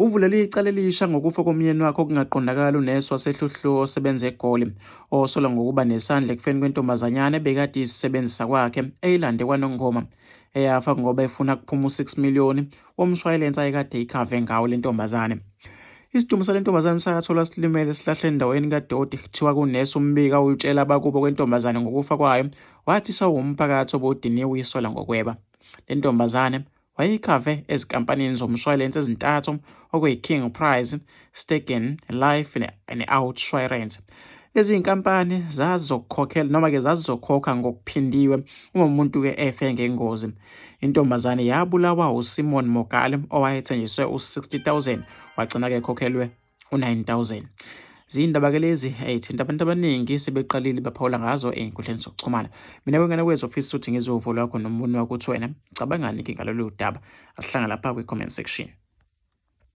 Uvulele icala elisha ngokufa komyeni wakhe okungaqondakali unesi waseHluhluwe osebenza eGoli, osolwa ngokuba nesandla ekufeni kwentombazanyana ebekade iyisisebenzi sakwakhe eyilande kwaNongoma, eyafa ngoba efuna kuphuma u-6 million womshwayilense ayekade eyikhave ngawo le ntombazane. Isidumbu sale ntombazane satholwa silimele sihlahle endaweni kadoti kuthiwa kunesi umbika utshela abakubo kwentombazane ngokufa kwayo wathi sawumphakathi obudiniwe uyisola ngokweba. Le ntombazane Wayeyikhave ezinkampanini zomshwalense ezintathu okuyi-King Price, Stegen Life ne-Outsurance. Lezi zinkampani zazizokukhokhela noma-ke zazizokhokha ngokuphindiwe uma umuntu-ke efe ngengozi. Intombazane yabulawa uSimon Mogale owayethenjiswe u-60 000 wagcina-ke ekhokhelwe u-9000. Ziyindaba ke lezi ey'thinta abantu abaningi sebeqalile baphawula ngazo ey'nkundleni zokuxhumana. Mina kwengane kwethu ofisa ukuthi ngizwe uvo lwakho nombono wakho ukuthi wena cabangani-ke ngalolu daba. Asihlangane lapha kwi-comment section.